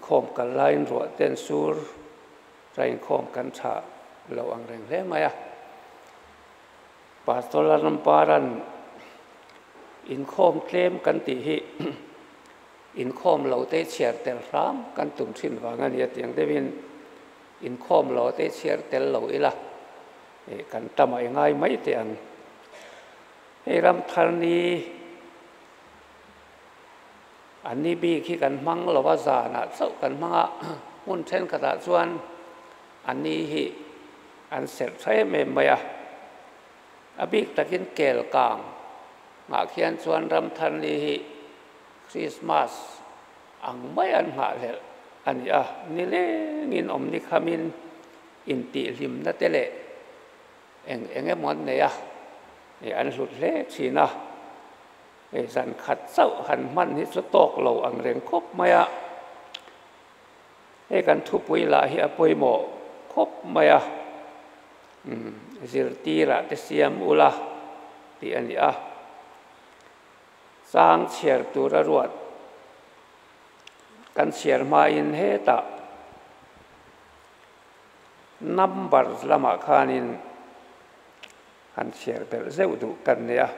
Inkhawm kal laiin ruah ten sur ra inkhawm kan tha lo ang reng hle mai a. Pastor Lalramparan inkhawm tlem kan tih hi inkhawm lo te chhiar tel hram kan tum thin vang a ni a tiang deuhin inkhawm lo te chhiar tel lo ila kan tam a i ngai mai teh ang. Hei ram thar ni An ni bik hi kan hmang lo a, zanah chauh kan hmang a, hmun thenkhatah chuan an ni hi an serh tha em em mai a. A bik takin kel kang nghah khian chuan Ramthar ni hi Krismas ang mai an nghahhlelh a ni a, nilengin awm ni khamin intihhlimna te leh eng eng emaw an nei a, an hlut hle thin a. Hei zan khat chauh han hman hi chu tawk lo ang reng khawp mai a, hei kan thupui lah hi a pawimawh khawp mai a, umm zirtirah te siam ula tih a ni a, chang chhiar tura ruat kan chhiar hmain hetah number lamah khanin Han chhiar belh zeuh duh kan nia.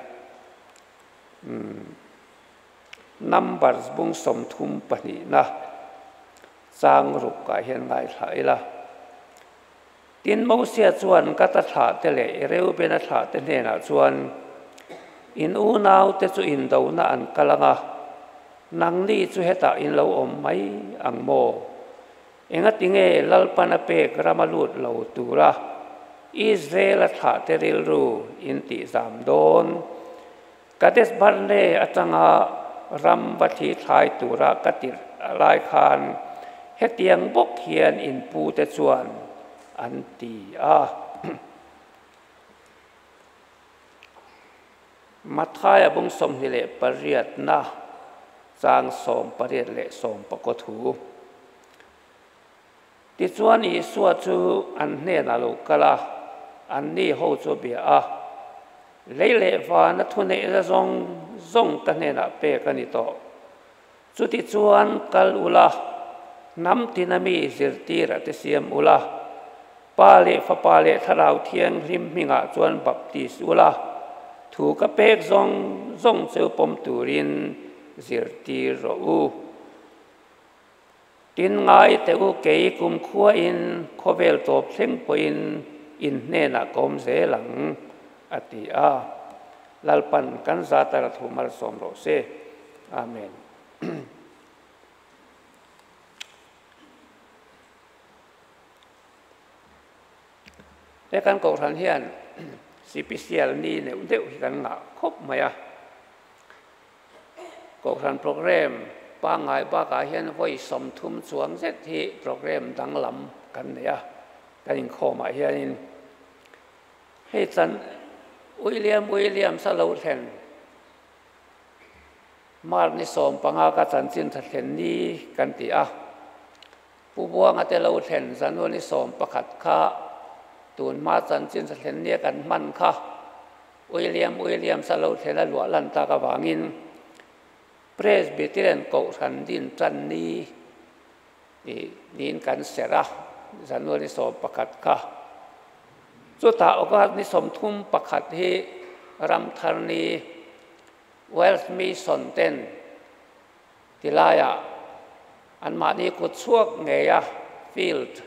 Umm Numbers bung 32 na chang ruk ah hian ngaithla ila. Tin Mosia chuan Gata thlah te leh Reubena thlah te hnenah chuan, In unau te chu indona an kal ang a, nangni chu hetah in lo awm mai ang maw? Engatinge Lalpan a pek ram a lut lo tura Israel a thlahte rilru in tihzam dawn? Kadesh Barnea atanga ram va thli thlai tura ka tirh lai khan hetiang bawk hian in pute chuan an ti a. Mathaia bung 28 na chang 18 leh 19 thu. Tichuan Isua chu an hnenah lo kal a, anni ho chu a bia a, Lei leh vana thuneihna zawng zawng ka hnenah pek a ni tawh. Chutichuan kal ula, hnam tina mi zirtirah te siam ula, Pa leh Fapa leh Thlarau Thianghlim hmingah chuan baptis ula, thu ka pek zawng zawng cheu pawm turin zirtir rawh u. Tin ngai teh u kei kumkhuain khawvel tawp thleng pawhin in hnenah ka awm zel ang, a ti a. Lalpan kan zatara thu malsawm rawh se. Amen. He kan kohhran hian CPCL ni neuh deuh hi kan ngah khawp mai a. Kohhran program pangngai bakah hian vawi 30 chuang zet hi program danglam kan nei a, kan inkhawmah hianin hei chan William Williams a lo thlen March ni 15 ka chanchin tha thlen ni kan ti a. Pu Buanga te lo thlen January 11 kha tun hma chanchin tha thlen nia kan hman kha William Williams a lo thlen a luah lan tak avangin Presbyterian Kohhran din tan ni niin kan serh a, January 11 kha. Chutah August ni 31 hi Ramthar ni Welsh Mission ten tilaiah anmahni kut chhuak ngei a field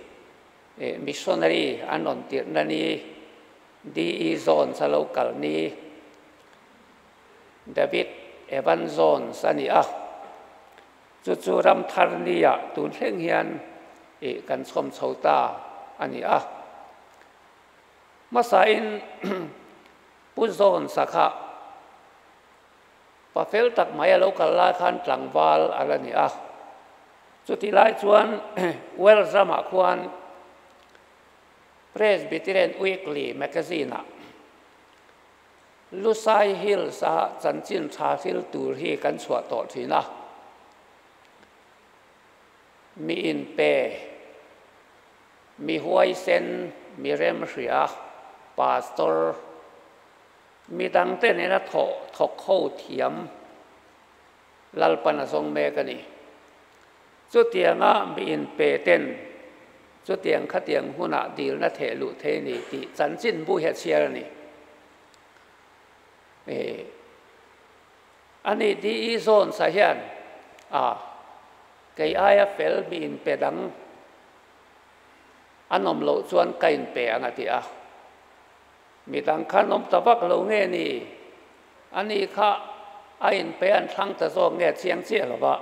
missionary an rawn tirhna ni DE Jones a lo kal ni David Evan Jones a ni a. Chu chu Ramthar nia tun thleng hian kan chhawm chho ta a ni a. Hmasain Pu Jones a kha pa fel tak mai a lo kal lai khan tlangval a la ni a. Chutih lai chuan Wales ramah khuan Presbyterian Weekly magazine-ah Lusai Hills a chanchin tha hril tur hi kan chhuah tawh thin a. Mi inpe, mi huaisen, mi remhria, pastor, mi dangte nena thawh thawk ho thiam Lalpan a zawng mek a ni. Chutianga mi inpe ten chutiang khatiang hunah dilna theh luh thei ni tih chanchinbu hi a chhiar a ni. E Ani DE Jones-a hian a kei aia fel mi inpe dang an awm loh chuan ka inpe ang a ti a. Mi dang khan awm ta vak lo nge ni? Ani kha a inpe an thlang ta zawk nge chiang chiah lo va,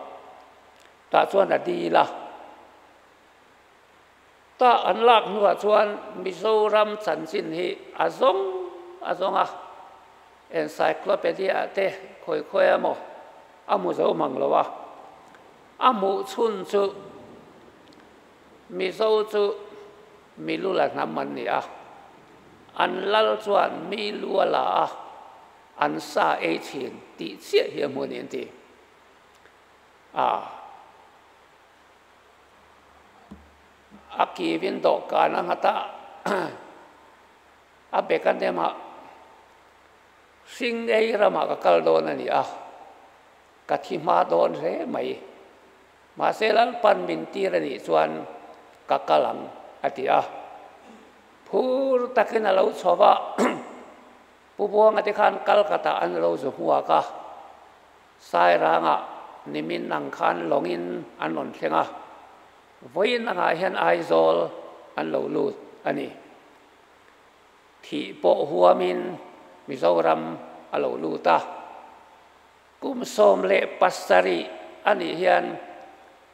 tah chuan a dil a. Tah an lak hnuah chuan Mizoram chanchin hi a zawng a zawng a, encyclopedia ah te khawi khawi emaw a hmu zo mang lo a. A hmuh chhun chu Mizo chu mi lu la hnam an ni a, an lal chuan mi lu a la a, an sa ei thin tih chiah hi a hmu a ni an ti. A a kivin dawhkan a nghat a, a bek a nem a, hring ei ramah ka kal dawn a ni a, ka thi hma dawn hle mai. Mahse Lalpan min tir a nih chuan ka kal ang, a ti a. Phur takin a lo chho va, Pu Buanga te khan Kalkatah an lo zu hmuak a, Sairangah nimin ang khan lawngin an rawn thleng a, vawiin angah hian Aizawl an lo lut a ni. Thih pawh huamin Mizoram a lo lut a. Kum 17 a nih hian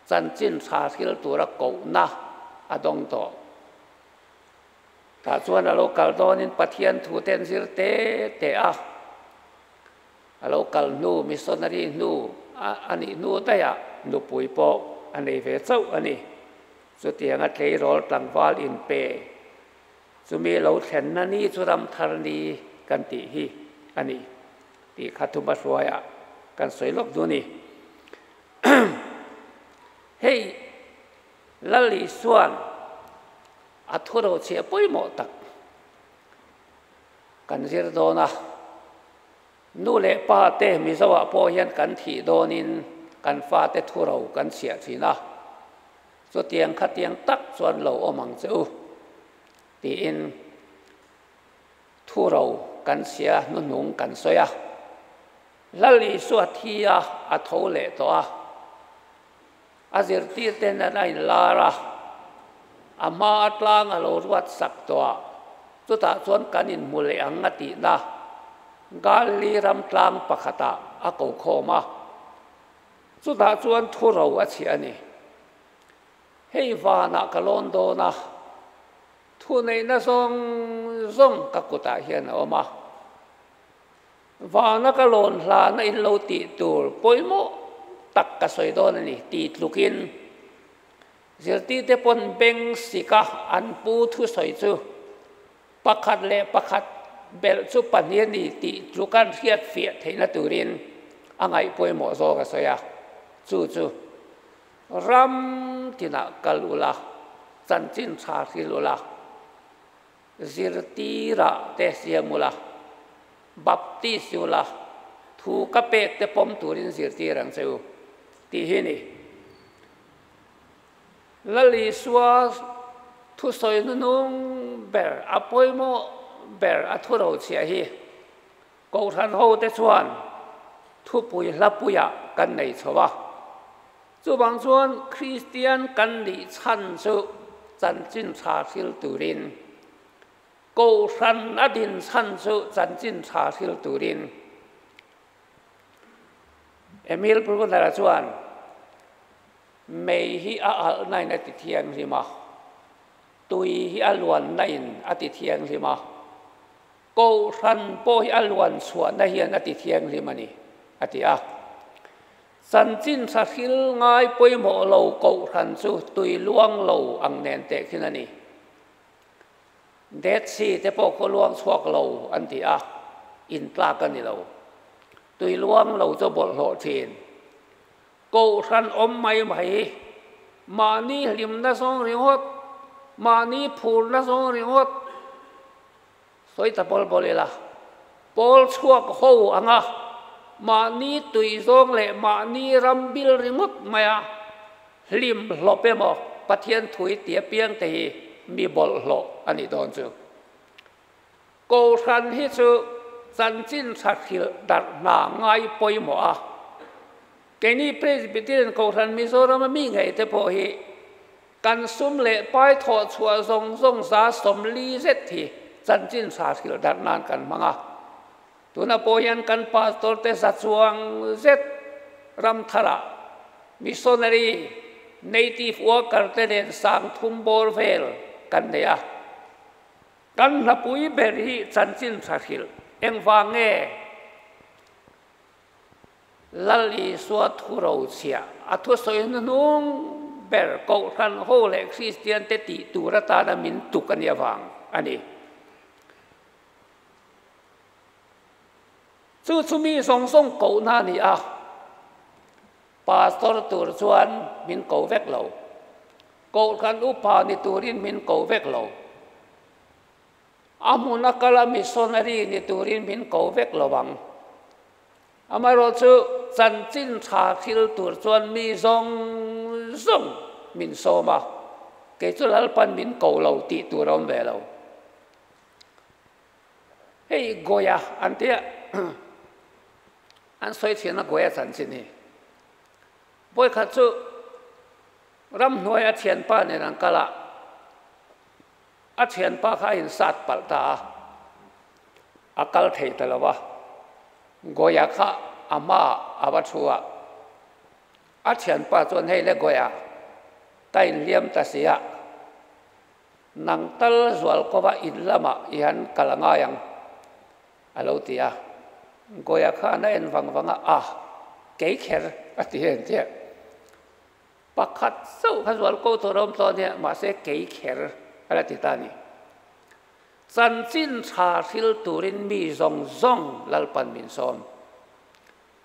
chanchin tha thil tura kohna a dawng tawh. Tah chuan a lo kal dawnin Pathian thu te an zir te te a. A lo kal hnu, missionary hnu a nih hnu daihah nupui pawh a nei ve chauh a ni. Chutianga tleirawl tlangval inpe chumi lo thlenna ni chu ramthar ni kan tih hi a ni. Tih kha thuma hruaiah kan sawi lawk duh a ni. Hei Lal Isua'n a thurochhiah pawimawh tak kan zir dawn a, nu leh pa te Mizoah pawh hian kan thih dawnin kan fate thuro kan chhiah thin a, chutiang khatiang tak chuan lo awm ang che u tiin Thuro kan sia hnuhnung kan sawi a, Lal Isua thi a, a tho leh tawh a. A zirtir ten an a inlar a, a hma a tlang a lo ruat sak tawh a, chutah chuan kan inhmu leh ang a tihna Galili ram tlang pakhatah a ko khawm a, chutah chuan thuro a chhiah a ni. Hei vanah ka lawn dawn a. Thuneihna zawng zawng ka kutah hian a awm a, vana ka lawn hlana in lo tih tur pawimawh tak ka sawi dawn a ni tih tlukin zirtirte pawn beng sika an pu thusawi chu pakhat leh pakhat belh chu pahnih a ni tih tluk an hriat fiah theihna turin a ngaih pawimawh zawk a sawi a, chu chu Ram tinah kal ula, chanchin tha hril ula, zirtirah te siam ula, baptis ula, thu ka pek te pawm turin zirtir ang che u, tih hi a ni. Lal Isua thusawi hnunung ber, a pawimawh ber a thurochhiah hi Kohhran hote chuan thupui hlapuiah kan nei chho a. Chuvang chuan Kristian kan nih chhan chu chanchin tha hril turin, Kohhran a din chhan chu chanchin tha hril turin. Emil Brunner-a chuan mei hi a alhnain a ti thianghlim a, tui hi a luannain a ti thianghlim a, Kohhran pawh hi a luan chhuahna hian a ti thianghlim a ni, a ti a. Chanchin tha hril ngai pawimawh lo kohhran chu tui luang lo ang nen teh khin a ni. Dead Sea te pawh khaw luang chhuak lo an ti a, intlak a ni lo. Tui luang lo chu bawlhhlawh thin. Kohhran awm mai mai, mahni hlimna zawng ringawt, mahni phurna zawng ringawt, Sawi ta bawl bawl ila, pawl chhuak ho anga mahni tui zawng leh mahni ram bil ringawt maia. Hlim hlawp emaw Pathian thui ti apiang te hi mi bawlhhlawh a nih dawn chu. Kohhran hi chu chanchin tha hrilh darh hna ngai pawimawh a. Keini Presbyterian Kohhran Mizorama mi ngei te pawh hi kan sum leh pai thawh chhuah zawng zawng 40% zet hi chanchin tha hrilh darh nan kan hmang a. Tuna pawh hian kan pastor te za chuang zet ram tharah missionary, native worker te nen 3000 bawr vel kan nei a. Kan hlapui ber hi chanchin tha hrilh engvang nge? Lal Isua thu rochhiah a thusawi hnuhnung ber Kohhran ho leh Kristian te tih tur atana min tuk a nih avang a ni. Chu chu mi zawng zawng kohna a ni a, Pastor tur chuan min ko vek lo, Kohhran upa ni turin min ko vek lo, a hmuna kala missionary ni turin min ko vek lo ang. Amaherawhchu chanchin tha thil tur chuan mi zawng zawng min sawm a, kei chu Lalpan min ko lo tih tur a awm ve lo. Hei Goya an tia an sawi thin a Goya chanchin hi. Vawikhat chu ramhnuai a thianpa nen an kal a, a thianpa kha a insat palh ta a, a kal thei ta lo a, Goya kha a hmaah a va thu a, a thianpa chuan hei le Goya ka inhliam ta si a, Nang tal zual kova in lamah i han kal a ngai ang, a lo ti a. Goya khan a en vang vang a, Ah, kei kher, a ti en chiah. Pakhat chauh kha zual ko tur a awm tawh ania, mahse kei kher a la ti ta a ni. Chanchin tha hril turin mi zawng zawng Lalpan min sawm.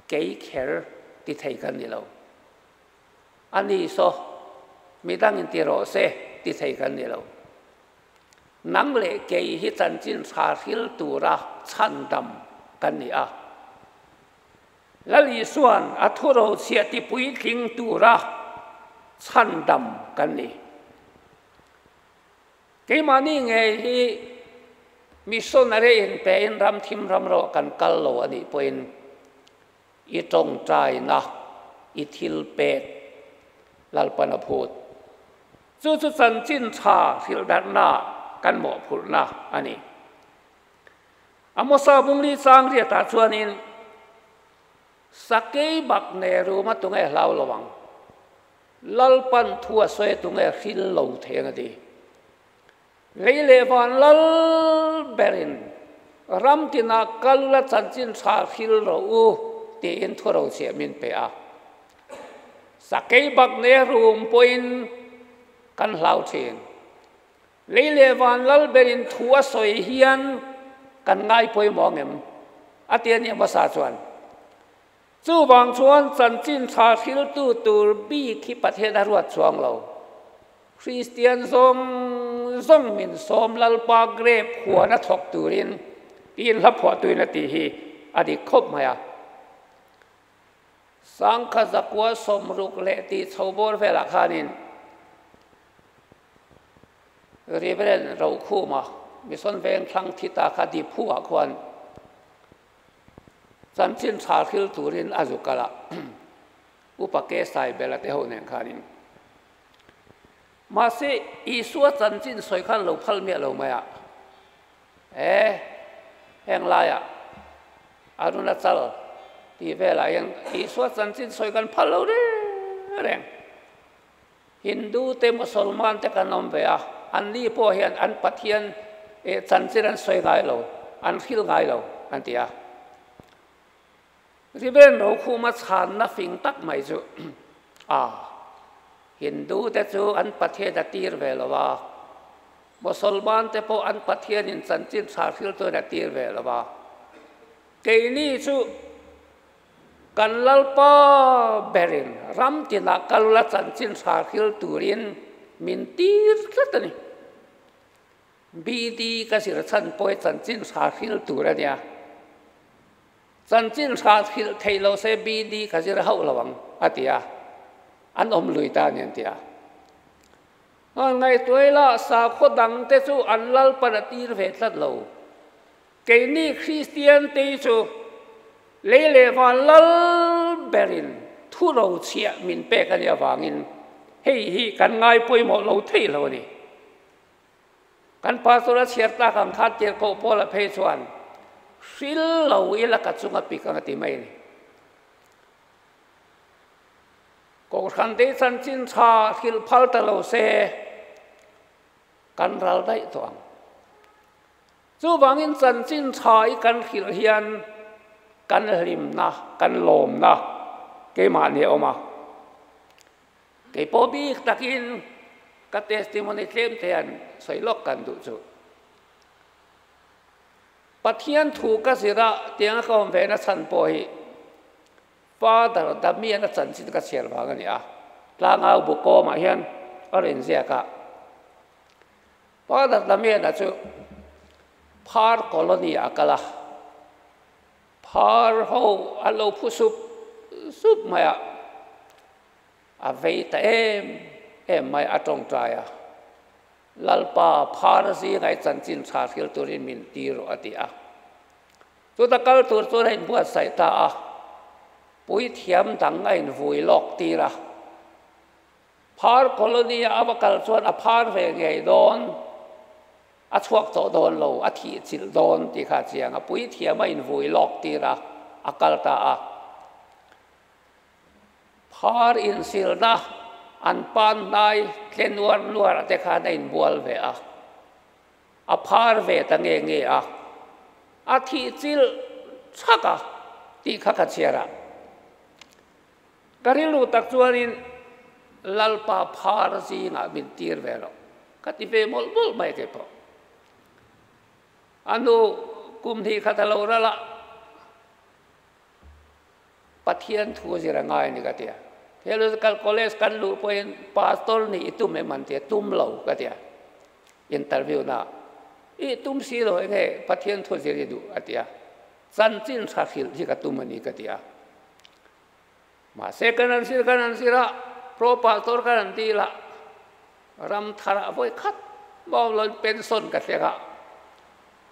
Kei kher ti thei kan ni lo. A ni saw, midangin ti rawh se ti thei kan ni lo. Nang leh kei hi chanchin tha hril tura chhandam kan ni a. Lal Isua'n a thurochhiah tipuitling tura chhandam kan ni. Keimahni ngei hi missionary inpein ram thim ram rawh kan kal lo a nih pawhin I tawngtaina, i thil pek Lalpan a phut. Chu chu chanchin tha hrilhdarhna kan mawhphurhna a ni. Amosa bungli chang riatah chuanin Sakei bak ne ruma tunge hlau lo ang, Lalpan thu a sawi tunge hril lo theng a ti. Lei leh van lal berin ram tinah kal la chanchin tha hril rawh u tiin thurochhiah min pe a. Sakei bak ne rum pawhin kan hlau thin. Lei leh van lal berin thu a sawi hian kan ngai pawimawh ang em? A ti a nih hmasa chuan. Chuvang chuan chanchin tha hriltu tur bik hi Pathian a ruat chuang lo. Kristian zawng zawng min sawm Lalpa grape huan a thawk turin tiin hla phuahtuin a tih hi a dik khawp mai a. Sangkha zakua 60 leh tih chho bawr velah khanin Reverend Rokhuma Mission Vengthlang thi ta kha Diphu-ah khuan Chanchin tha hril turin a zu kal a, Upa Ke Saibela te ho nen khanin. Mahse, Isua chanchin sawi khan lo phal miah lo mai a, E, heng laiah Arunachal tih velah hian Isua chanchin sawi kan phal lo reng reng. Hindu te Musalman te kan awm ve a, anni pawh hian an Pathian chanchin an sawi ngai lo, an hril ngai lo an ti a. Riben Rokhuma chhanna fing tak mai chu a, Hindu te chu an Pathian a tir ve lo a, Musalman te pawh an Pathianin chanchin tha hril chuan a tir ve lo a, keini chu Kan Lalpa berin ram tinah kal la chanchin tha hril turin min tir tlat a ni. BD ka zir chhan pawh hi chanchin tha hril tur a nia. Chanchin tha hrilh theih lo se BD ka zir hauh lo ang a ti a. An awm lui ta a ni an ti a. Ngaihtuah ila sakhaw dangte chu an Lalpan a tir ve tlat lo. Keini Kristian te hi chu lei leh van lal berin thu ro chhiah min pek a nih avangin hei hi kan ngai pawimawh lo thei lo a ni. Kan pastor a chhiar tlak ang khan tirhkoh Paula phei chuan hril lo ila ka chunga pik ang a ti mai a ni. Kohhran te chanchin tha hrilh phal ta lo se kan ral daih tawh ang. Chuvangin chanchin tha i kan hrilh hian kan hlimna, kan lawmna keimahni a awm a. Kei pawh bik takin ka testimony tlem te hian sawi lawk kan duh chu. Pathian thu ka zir a tianga ka awm ve na chhan pawh hi Father Damian a chanchin ka chhiar vang a ni a, tlangau bu kawmah hian a rawn inziak a. Father Damian-a chu Phar Colony ah a kal a, Phar ho an lo phu sup sup mai a, a vei ta em em mai a tawngtai a, Lalpa Phar zingah i chanchin tha hril turin min ti rawh a ti a. Chuta kal tur chuan a inbuatsaih ta a, puithiam dang a invui lawk tir a. Phar colony a va kal chuan a phar ve ngei dawn, a chhuak tawh dawn lo, a thih chilh dawn tih kha a chiang a, puithiam a invui lawk tir a, a kal ta a. Phar insilna an pan hnai tle nuar nuar te khan a inbual ve a. A phar ve ta nge nge a, a thih chilh chhak a tih kha ka chhiar a. Ka rilru tak chuanin Lalpa phar zingah min tir ve lo, ka ti ve mawlh mawlh mai kei pawh. A nu kum hnih khat a lo ral a. Pathian thu zir a ngai a ni ka ti a. Theological College kan luh pawhin Pastor nih i tum em an ti a, tum lo ka ti a. Interview na i tum si lo enge Pathian thu zir i duh a ti a. Chanchin tha hrilh hi ka tum a ni ka ti a. Mahse kan han zir kan han zir a, Pro Pastor kan han dil a, ram tharah vawi khat mawm loin pension ka thleng a.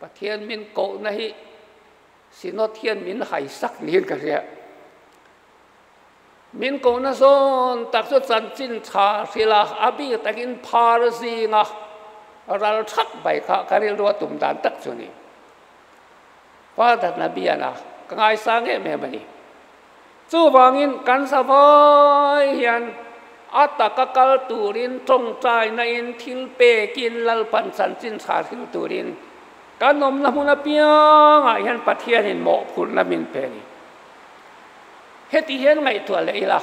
Pathian min kohna hi Synod hian min haisak niin ka hria. Min kohna zawn tak chu chanchin tha hrilh a, a bik takin phar zinga ral thak mai kha ka rilru a tum dan tak chu a ni. Father Nabiana ka ngaisang em em a ni. Chuvangin kan zavai hian a taka kal turin tawngtaina in thil pekin Lalpan chanchin tha hril turin kan awmna hmun apiangah hian Pathianin mawhphurhna min pe a ni. Heti hian ngaihtuah leh ila,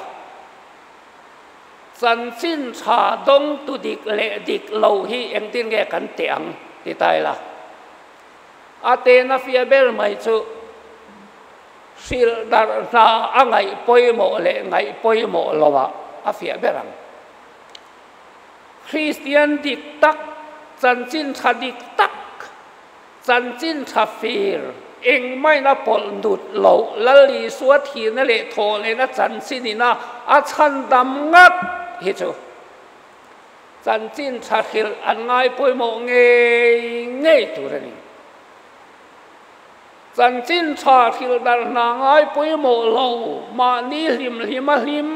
chanchin tha dawngtu dik leh dik lo hi engtin nge kan teh ang ti ta ila, a tehna fia ber mai chu, Hrilh darh hna a ngaih pawimawh leh ngaih pawimawh lovah a fiah ber ang. Kristian dik tak, chanchin tha dik tak, chanchin tha fir, engmain a pawlh nut loh, Lal Isua thihna leh thawhlehna chanchin ina a chhandam ngat hi chu chanchin tha hrilh an ngai pawimawh ngei ngei tur a ni. Chanchin tha hrilh darh hna ngai pawimawh lo, mahni hlim hlim a hlim,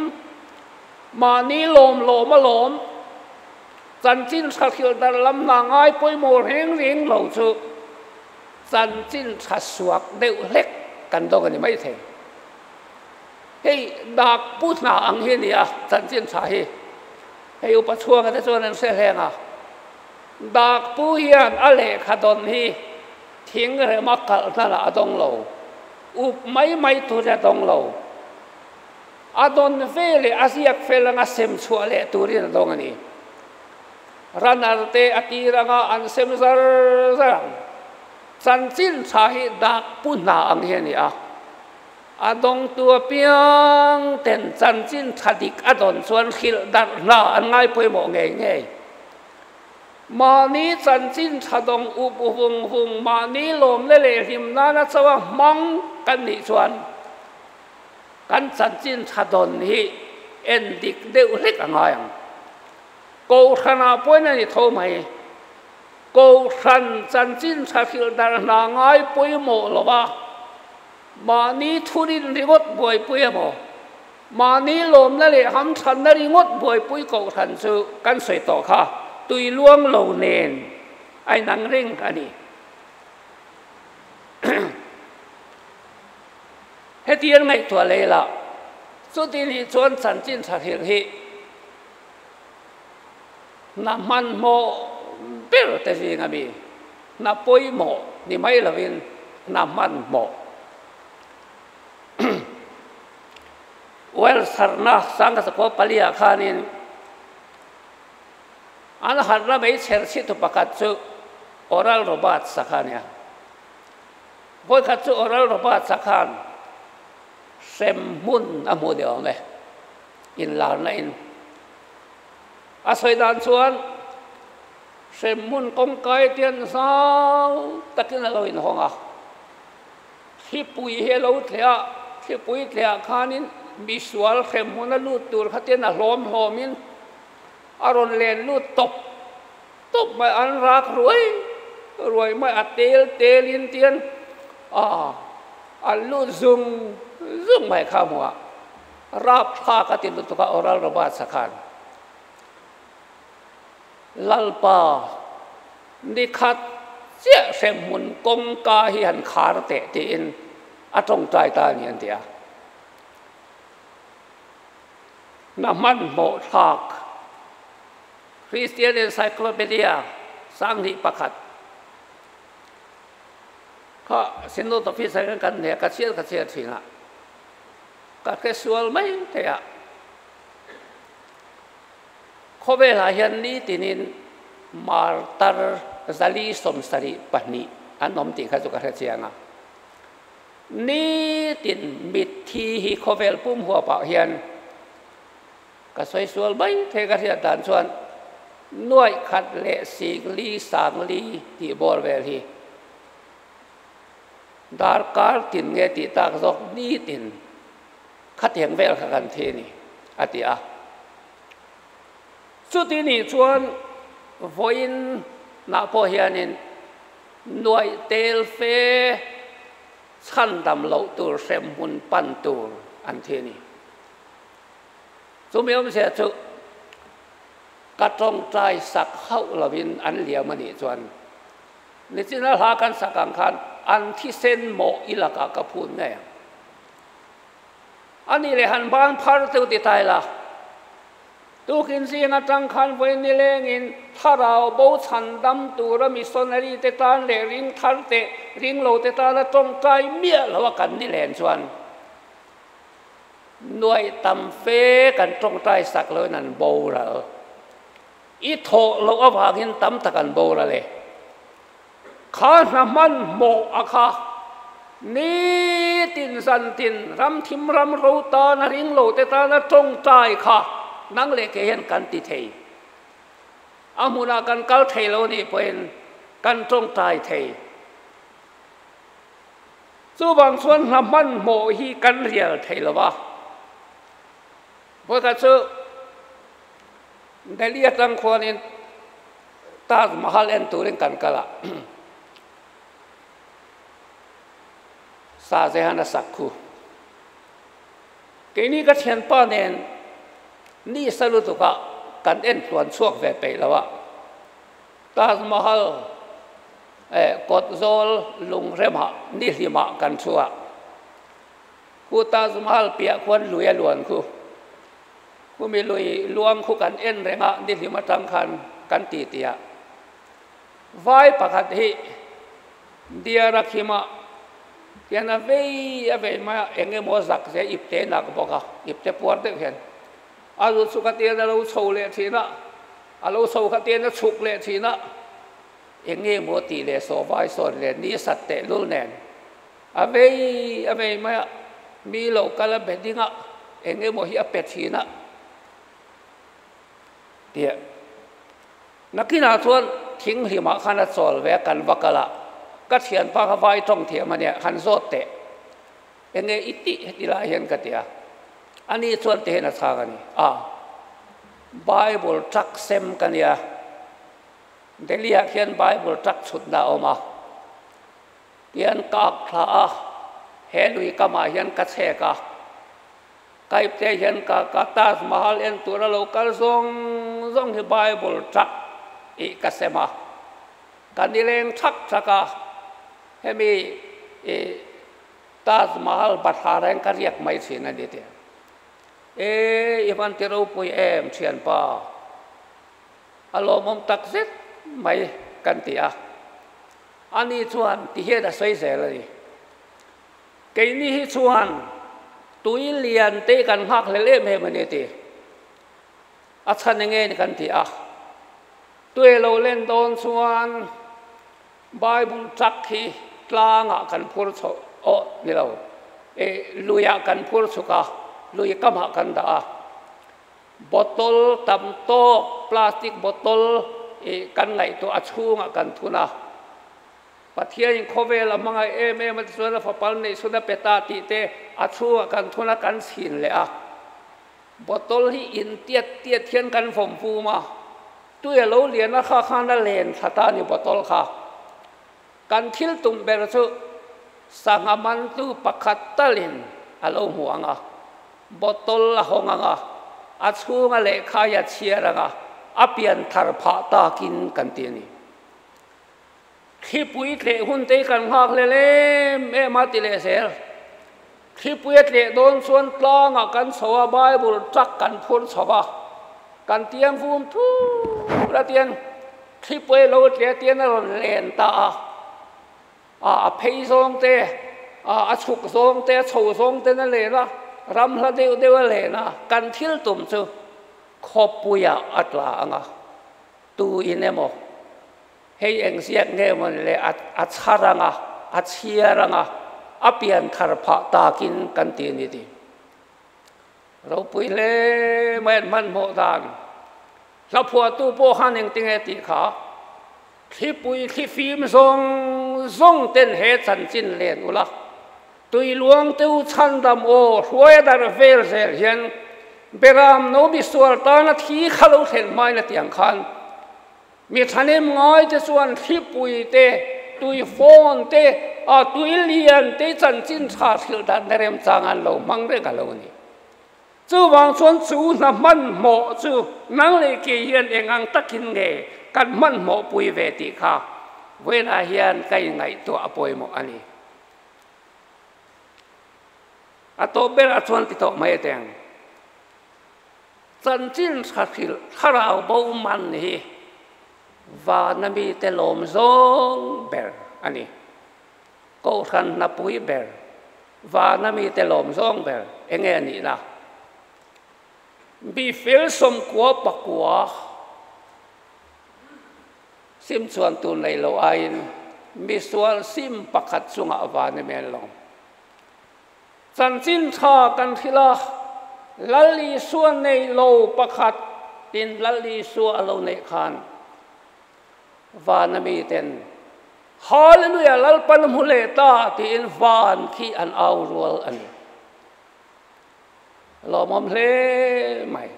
mahni lawm lawm a lawm. Chanchin tha hrilh darh lam hna ngai pawimawh reng reng lo chu chanchin tha suak deuh hlek kan dawng a ni maithei. Hei dak pu hna ang hi a ni a, chanchin tha hi. Hei upa chhuanga te chuan an hre hleng a, dak pu hian a lehkha dawn hi Thing rema kalh hnalah a dawng lo, up mai mai turin a dawng lo. A dawn ve leh a ziak fel anga sem chhuah leh turin a dawng a ni. Runner te a tir anga an sem zar zar ang. Chanchin tha hi dak pu hna ang hi a ni a. A dawngtu apiang ten chanchin tha dik a dawn chuan hrilh darh hna an ngai pawimawh ngei ngei. Mahni chanchin tha dawng up vung vung, mahni lawmna leh hlim nana chauha hmang kan nih chuan kan chanchin tha dawn hi En dik deuh hlek a ngai ang. Kohhranah pawhin a ni tho mai. Kohhran chanchin tha hrilh darh hna ngai pawimawh lo va, mahni thurin ringawt buaipui emaw, mahni lawmna leh hamthanna ringawt buaipui kohhran chu kan sawi tawh kha tui luang lo nen a inang reng a ni. Hetiang ngaihtuah lei lah, chuti nih chuan chanchin tha hrilh hi hna hmanhmawh ber te zing a mi, hna pawimawh ni mai lovin hna hmanhmawh. Welsh harhna Sangkasakua paliah khanin an harhna meichher chhitu pakhat chu Oral Roberts a kha a nia. Vawikhat chu Oral Roberts-a khan hrem hmun a hmuh ni awm e, inlarna in. A sawi dan chuan hrem hmun kawngkai tian zau takin a lo inhawng a, thlipui hi a lo tleh a, thlipui tlehah khanin misual hrem hmun a lut tur kha tian a hlawm hlawmin a rawn len lut tawp Tawp mai an rak ruai ruai mai a tel tel in tian a an lut zung zung mai kha hmuh a rap thlak a ti lutuk a Oral Roberts a khan Lalpa nikhat chiah hremhmun kawngka hi han khar teh tiin a tawngtai ta a ni an ti a. Na hmanhmawh thlak. Christian Encyclopedia 2001 kha Synod Office ah hian kan nei a, ka chhiar ka chhiar thin a, ka hre sual mai thei a. Khawvelah hian nitinin martar zali 72 an awm tih kha chu ka hre chiang a. Nitin mitthi hi khawvel pum huapah hian Ka sawi sual mai thei ka hriat dan chuan nuaih khat leh sik li sang li tih bawr vel hi darkar tin nge tih tak zawk nitin khatiang vel kha kan thi a ni a ti a. Chuti nih chuan vawiin nah pawh hianin nuaih tel fe chhandam loh tur hremhmun pan tur an thi a ni. Chumi awmzia chu ka tawngtai sak hauh lovin an liam a nih chuan nichina hla kan sak ang khan an thisen mawh i lakah ka phun ngei ang. A nih leh han ban phar teuh ti ta ila, tukin zing atang khan vawiin nilengin thlarau bo chhan dam tura missionary te tan leh ring thar te ring lo te tana tawngtai miah lo a kan ni len chuan Nuaih tam fe kan tawngtai sak loin an boral. I thawh loh avangin tam tak an boral e. Kha hna hmanhmawh a kha. Nitin zantin ramthim ram ro tana ring lo te tana tawngtai kha nang leh kei hian kan ti thei. A hmunah kan kal thei lo nih pawhin kan tawngtai thei. Chuvang chuan hna hmanhmawh hi kan rial thei lo va. Vawikhat chu Delhi atang khuanin Taj Mahal en turin kan kal a, Shah Jahan a sak khu. Keini ka thianpa nen ni sa lutukah kan en tluan chhuak ve peih lo a. Taj Mahal kawt zawl lungremah nihlimah kan thu a, khu Taj Mahal piah khuan lui a luan khu. Khumi lui luang khu kan en reng a, nihlim atang khan kan ti ti a. Vai pakhat hi Diara khima hian a vei a vei mai a, eng emaw zak zia ipte nak bawk a, ipte puar deuh hian a lut chu ka tian a lo chho leh thin a, a lo chho kha tian a chhuk leh thin a, eng nge maw tih leh saw vai sawn leh ni sat teh lul nen a vei a vei mai a, mi lo kal a be ding a, eng emaw hi a pe thin a tih nakinah chuan thinghlimah khan a chawl ve a kan va kal a, ka thianpa kha vai tawng thiam a nia han zawt teh eng nge i tih heti lai hian ka ti a. Ani chuan ti hian a chhang a ni, A, Bible truck sem ka nia. Delhi-ah khian Bible truck chhutna a awm a. Tian ka ak thla a, he lui kamah hian ka chhek a. Ka ipte hian ka ka Taj Mahal en tura lo kal zawng zawng hi Bible truck ih ka sem a. Ka nileng thak thak a, hemi ih Taj Mahal bathlar ah hian ka riak mai thin a ni tih. E, i van ti ropui em thianpa? A lawmawm tak zet mai kan ti a. Ani chuan ti hian a sawi zel a ni. Keini hi chuan tui lian te kan nghak hlel em em a ni ti. A chhan enge ni kan ti a. Tui lo len dawn chuan Bible truck hi tlangah kan phur chho aw ni lo e luiah kan phur chhuk a, lui kamah kan dah a. Bottle tam tawk plastic bottle i kan ngaihtuah a chhungah kan thun a. Pathianin khawvel a hmangaih em em a tichuan a fapal neih chhun a pe ta tih te a chhungah kan thun a kan chhin leh a. Bottle hi in tiat tiat hian kan vawm vum a, tui a lo lian a kha khan a len thla ta a ni bottle kha. Kan thil tum ber chu sangha mantu pakhat talin a lo hmu ang a, bottle a hawng ang a, a chhunga lehkha hi a chhiar ang a, a pian thar phah takin kan ti a ni. Thlipui tleh hun te hi kan nghak hlel em em a ti leh zel. Thlipui a tleh dawn chuan tlangah kan chho a, Bible truck kan phur chho a, kan tiang vum thur a tian thlipui a lo tleh a tian a rawn len ta a, a a phei zawng te, a a chhuk zawng te, a chho zawng ten a len a, ram hla deuh deuh a len a, kan thil tum chu khawpuiah a tla ang a, tu in emaw Hei eng ziak nge maw ni le, a chhar ang a, a chhiar ang a, a pian thar phah takin kan ti a ni ti. Ropui hle mai an hmanhmawh dan. Hla phuahtu pawh khan engtinge tih kha, Thlipui thlifim zawng zawng ten he chanchin len ula, tui luang te u chhandam aw hruai a dar vel zel hian Beram no misual tana thi kha lo thlen hmain a tiang khan Mi thahnem ngaite chuan thlipui te, tui fawn te, a tui lian te chanchin tha hrilh dan na remchang an lo hmang reng a lo ni. Chuvang chuan chu hna hmanhmawh chu nang leh kei hian eng ang takin nge kan hmanhmawh pui ve tih kha vawiinah hian ka inngaihtuah a pawimawh a ni. A tawp berah chuan ti tawh mai teng. Chanchin tha hrilh thlarau bo man hi vana mite lawm zawng ber a ni. Kohhran hnapui ber vana mite lawm zawng ber enge a nihna? Bifel 99 sim chuan tur nei lo aiin misual sim pakhat chungah van i mel lo. Chanchin tha kan hrilh a, Lal Isua nei lo pakhat in Lal Isua a lo neih khan vana miten Hallelujah Lalpan a hmu leh ta tiin van khi an au rual a ni. Lawmawm hle mai.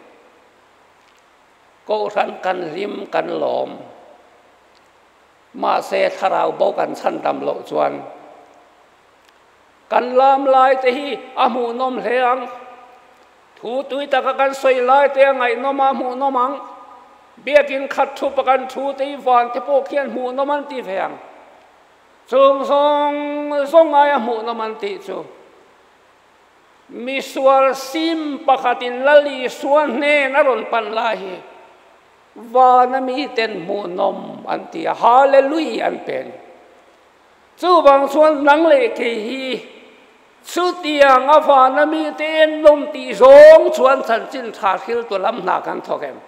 Kohhran kan hlim kan lawm. Mahse thlarau bo kan chhandam loh chuan Kan lam lai te hi a hmuhnawm hle ang. Thu tui taka kan sawi lai te a ngaihnawm a hmuhnawm ang. Biakin khat thupa kan thu te hi van te pawh khian hmuhnawm an ti ve ang. Chung zawng zawng aia hmuhnawm an tih chu misual sim pakhatin Lal Isua hnen a rawn pan lai hi vana miten hmuhnawm an ti a, Hallelui an pe a ni. Chuvang chuan nang leh kei hi chutiang a vana mite en lawm tih zawng chuan chanchin tha hriltu lam hna kan thawk em?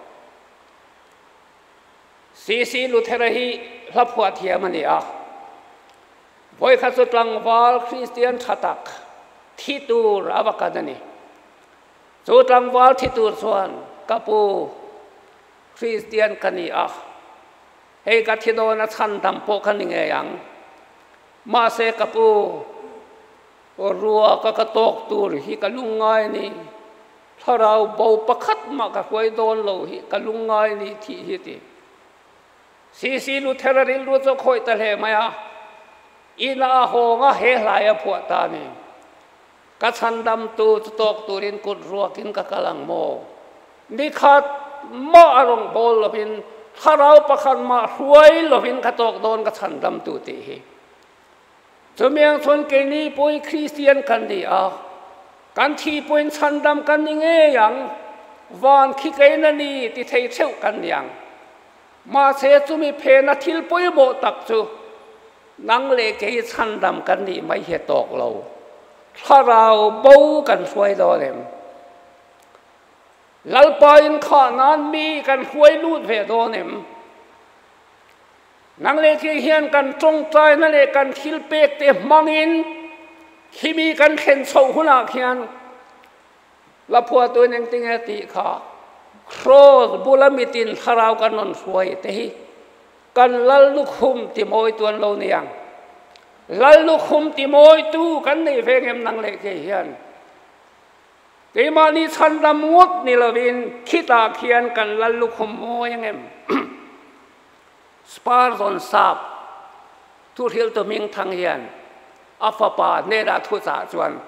CC Luthera hi hla phuah thiam a ni a. Vawikhat chu tlangval Kristian tha tak thi tur a va kan a ni. Chu tlangval thi tur chuan ka pu Kristian ka ni a. Hei ka thi dawn a chhan dam pawh ka ni ngei ang. Mahse ka pu, rua ka ka tawk tur hi ka lungngai a ni. Thlarau bo pakhat mah ka hruai dawn lo hi ka lungngai ni thih hi ti. CC Luthera rilru chu a khawih ta hle mai a, ina a hawng a he hlai a phuah ta a ni. Ka chhandamtu chu tawk turin kut ruakin ka kal ang maw? Nikhat mah a rawn bawl lovin thlarau pakhat mah hruai lovin ka tawk dawn ka chhandamtu tih hi. Chumiang chuan keini pawhin Kristian kan ni a, kan thi pawhin chhandam kan ni ngei ang, van khi kein a ni ti thei theuh kan ni ang. Mahse chumi phena thil pawimawh tak chu nang leh kei chhandam kan nih mai hi a tawk lo. Thlarau bo kan hruai dawn em? Lalpa inkhah nan mi kan hruai lut ve dawn em? Nang leh kei hian kan tawngtaina leh kan thil pek te hmangin khimi kan thlen chhoh hunah khian la phuahtuin engtinge tih kha Kraws bula mitin thlarau kan rawn hruai te hi kan lal lukhum timawitu an lo ni ang. Lal lukhum timawitu kan neih ve ngem nang leh kei hian. Keimahni chhandam ngawt ni lovin khitah khian kan lal lukhum mawi angem. Spurgeon sap thuhriltu hmingthang hian a fapa hnenah thuchah chuan,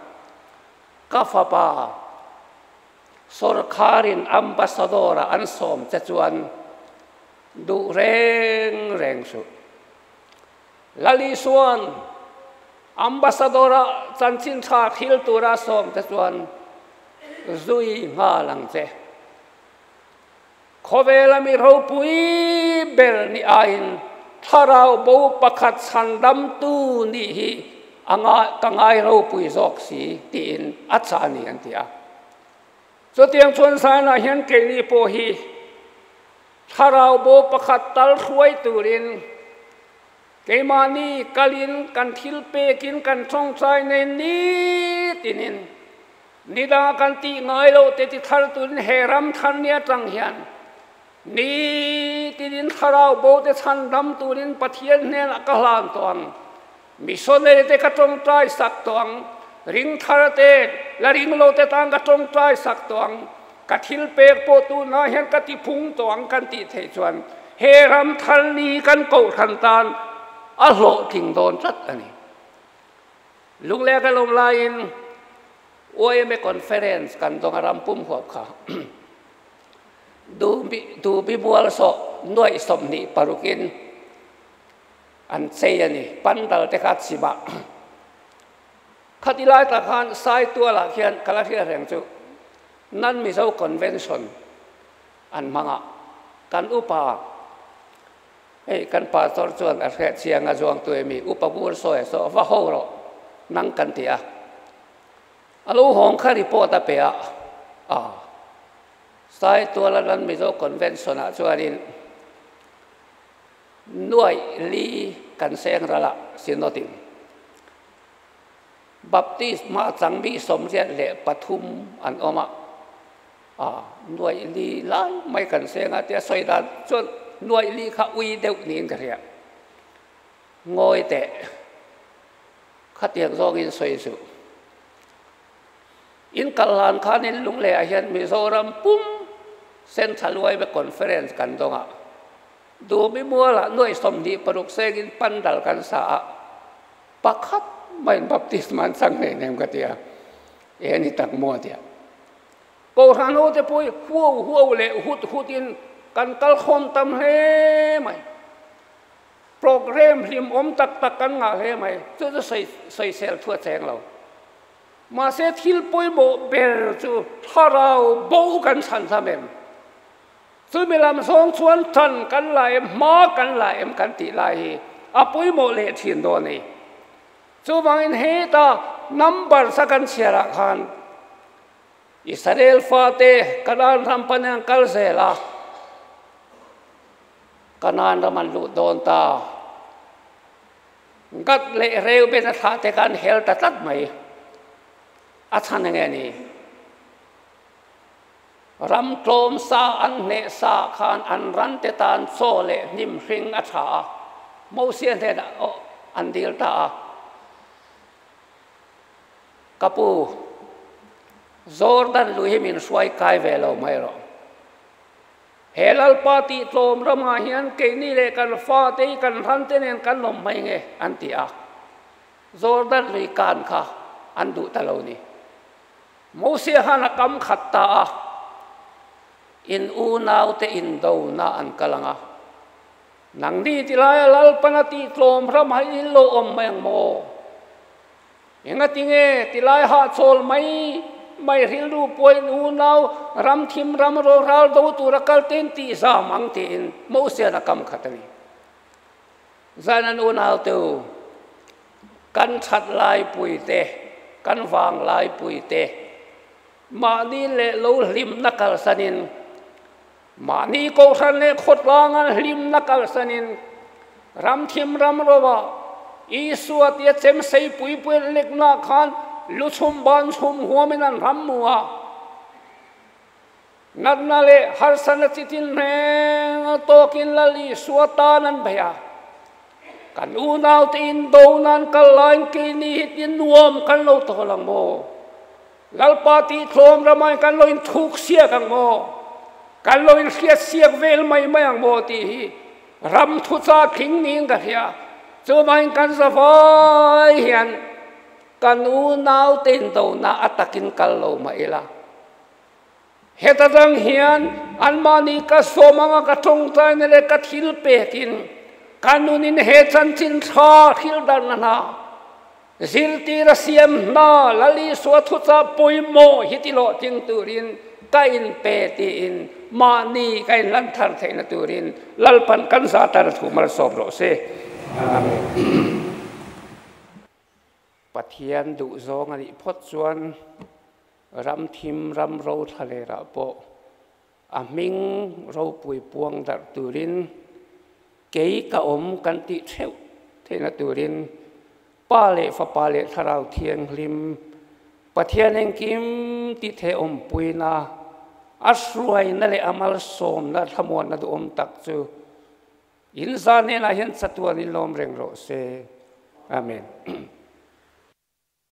Ka fapa, sawrkharin ambassador-a an sawm che chuan duh reng reng suh. Lali Suan ambassador-a chanchin tha thil tura sawm che chuan zui nghal ang che. Khawvela mi ropui ber ni aiin thlarau bo pakhat chhandamtu nih hi a ka ngai ropui zawk si tiin a chah a ni an ti a. Chutiang chuan Zainah hian keini pawh hi thlarau bo pakhat tal hruai turin keimahni kalin kan thil pekin kan tawngtai nei nitinin Nidang a kan tih ngai lo te ti thar tuin he ram thar ni atang hian nitinin thlarau bo te chhandam turin Pathian hnenah ka hlan tawh ang. Missionary te ka tawngtai sak tawh ang. Ring thar te la ring lo te tan ka tawngtai sak tawh ang. Ka thil pek pawh tunah hian ka ti phung tawh ang kan tih theih chuan he ram thar ni kan kohhran tan a hlawhtling dawn tlat a ni. Lungleh ka lawm laiin YMA Conference kan dawng a ram pum huap kha Dubi mual sawh nuaih 26 in an chei a ni. Pandal te kha a chim a. Khati lai tak khan Saitualah khian ka la hriat reng chu Nan Mizo Convention an hmang a, kan upa Hei kan pastor chuan a hriat chiang a zuang tu emi upa bur sawi a saw va ho rawh nang kan ti a a lo hawng kha report a pe a a Saituala Lan Mizo Convention ah chuanin nuaih li kan seng ral a synod in Baptist hma chang mi 83 an awm a. A, nuaih li lai mai kan seng a tia sawi dan chuan nuaih li kha ui deuh niin ka hria. Ngawi teh, khatiang zawngin sawi suh. In kal hlan khanin Lungleh-ah hian Mizoram pum Central Yma Conference kan dawng a. Dumi mualah nuaih 26 sengin pandal kan sa a, pakhat maiin baptisma an chang hlein em ka ti a, e ni tak maw tia. Kohhran ho te pawh hi huau huau leh hut hut in kan kal khawm tam hle mai. Program hlim awm tak tak kan ngah hle mai. Chu chu sawi sawisel thu a cheng lo. Mahse thil pawimawh ber chu thlarau bo kan chhan hlam em? Chumi lam zawng chuan tan kan la em, hma kan la em kan tih lai hi a pawimawh leh thin dawn a ni. Chuvangin heta numbers a kan chhiarah khan Israel fate Kanaan ram panin an kal zel a, Kanaan ram an luh dawn ta. Gad leh Reuben a thlah te kha an hel ta tlat mai. A chhan enge ni? Ram tlawm sa an hneh sa khan an ran te tan chaw leh hnim hring a tha a, Mosia hnenah an dil ta a. Ka pu, Jordan lui hi min hruai kai ve lo mai rawh. He Lalpa tih tlawm ramah hian keini leh kan fate hi kan rante nen kan lawm mai nge an ti a. Jordan lui kan kha an duh ta lo ni. Mosia khan a kam khat ta a, In unaute indona an kal ang a, nangni tilaia Lalpana tih tlawm ramah in lo awm mai ang maw? Engatinge tilai hahchawl mai mai rilru pawhin unau ram thim ram ro ral do tura kal ten tih zam ang tiin Mosian a kam khat a ni. Zainan unau te u, kan that laipui te, kan vang laipui te, mahni leh lo hlimna kalsanin, Mahni kohhran leh khawtlanga hlimna kalsanin ramthim ram rova Isua tia chem sei pui pui an lekna khan lu chhum ban chhum huamin an ram mu a. Natna leh harsatna chitin reng a tawkin Lal Isua tan an bei a. Kan unaute indo nan kal laiin keini hi tin nuam kan lo tawl ang maw? Lalpa tih tlawm ramah kan lo inthuk siak ang maw? Kan lo inhriat siak vel mai mai ang maw tih hi ram thucha thling niin ka hria. Chuvangin kan zavai hian kan unaute indona a takin kal lo mah ila. Heta dang hian anmahni ka sawm anga ka tawngtaina leh ka thil pekin ka nunin he chanchin tha thil darna hna Zirtir a siam hna Lal Isua thuchah pawimawh hi ti hlawhtling turin ka inpe tiin mahni ka inhlan thar theihna turin Lalpan kan za tar thu malsawm rawh se. Amen. Pathian duhzawng a nih phawt chuan ram thim ram ro thlalerah pawh a hming ropui puang darh turin kei ka awm kan tih theuh theihna turin Pa leh Fapa leh Thlarau Thianghlim Pathian engkim tih thei awmpuina a hruaina leh a malsawmna thlamuanna duhawm tak chu in zan hnenah hian chatuan in lawm reng rawh se. Amen.